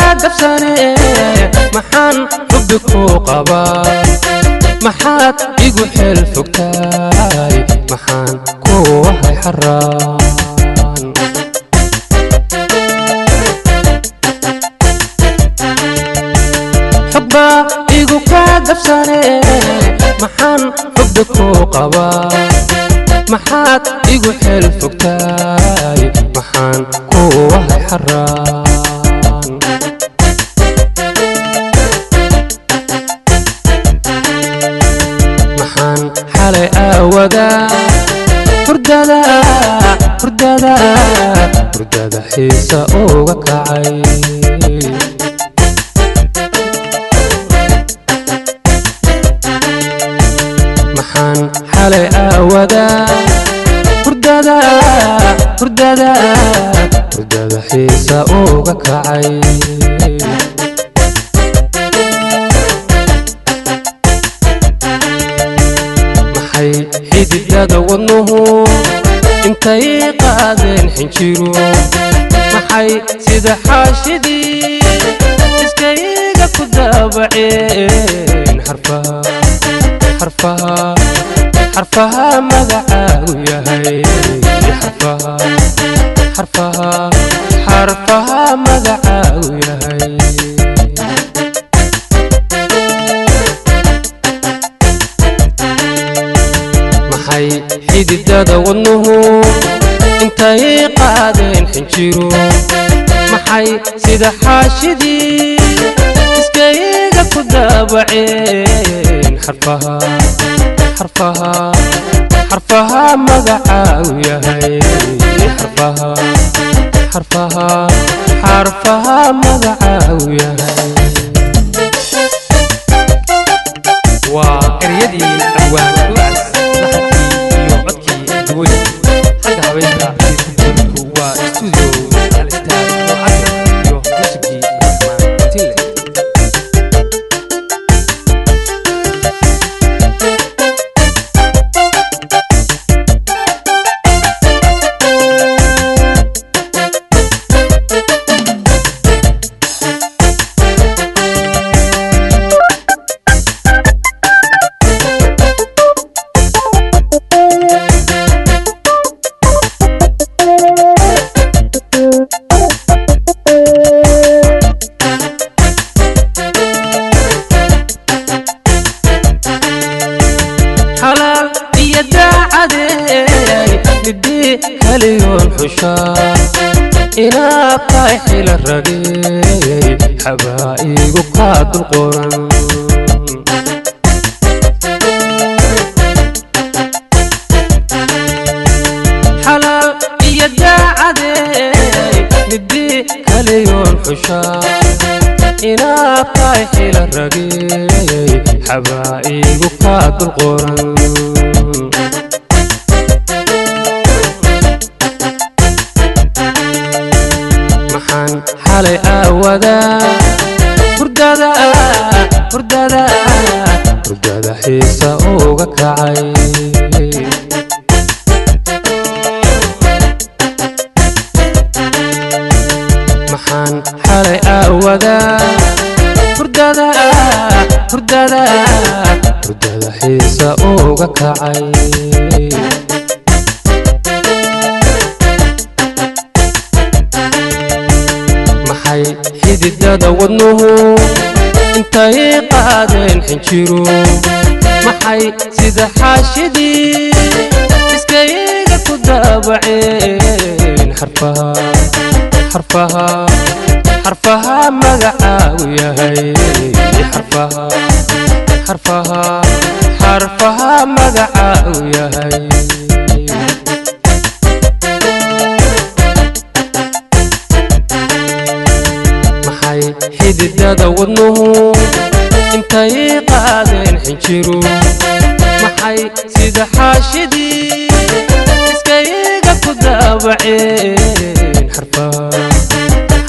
Kaa gabsane, maxaan xubbi ku qabaa? Maxaad igu xeel fogtaay? Maxaan ku ahay xaraan? Xogbaa igu kaa gabsane, maxaan xubbi ku qabaa? Maxaad igu xeel fogtaay? Maxaan ku ahay xaraan? Maxaan xalay aawadaa hurdada, hurdada, hurdada xiisa uga kacay? Maxaan xalay aawadaa hurdada, hurdada, hurdada xiisa uga kacay? Maxay xididada wadnuhu intay qaadeen xinjiro? Maxay sida xaashidii iskayga ku daabaceen xarfaha, xarfaha, xarfaha magacaagu yahay? Xarfaha, xarfaha, xarfaha magacaagu yahay. Maxay xididada wadnuhu intay qaadeen xinjiro? Maxay sida xaashidii iskayga ku daabaceen xarfaha, xarfaha, xarfaha magacaagu yahay? Xarfaha, xarfaha, xarfaha magacaagu yahay. Waa ereyadii Abwaan Lucas, laxankii iyo codkii Duwey. Xagga habeynta iyo isku waa studio Al Istaad Mucasir iyo muusigii Raxmaan Tinle. Xalaal iyo daacadey midii kaliyoon xushaa, inaad tahay xila ragey, xabaa igu kaa dul qoran. Xalaal iyo daacadey midii kaliyoon xushaa, inaad tahay xila ragey, xabaa igu kaa dul qoran. Maxaan xalay aawadaa hurdada, hurdada, hurdada xiisa uga kacay? Maxaan xalay aawadaa hurdada, hurdada, hurdada xiisa uga kacay? Maxay xididada wadnuhu intay qaadeen xinjiro? Maxay sida xaashidii iskayga ku daabaceen xarfaha, xarfaha, xarfaha magacaagu yahay? Xarfaha, xarfaha, xarfaha magacaagu yahay. Maxay xididada wadnuhu intay qaadeen xinjiro? Maxay sida xaashidii iskayga ku daabaceen xarfaha,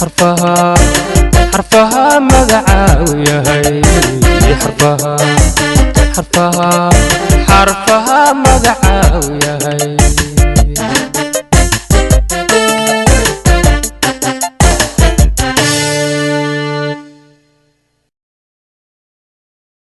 xarfaha, xarfaha magacaagu yahay? Xarfaha, xarfaha, xarfaha magacaagu yahay.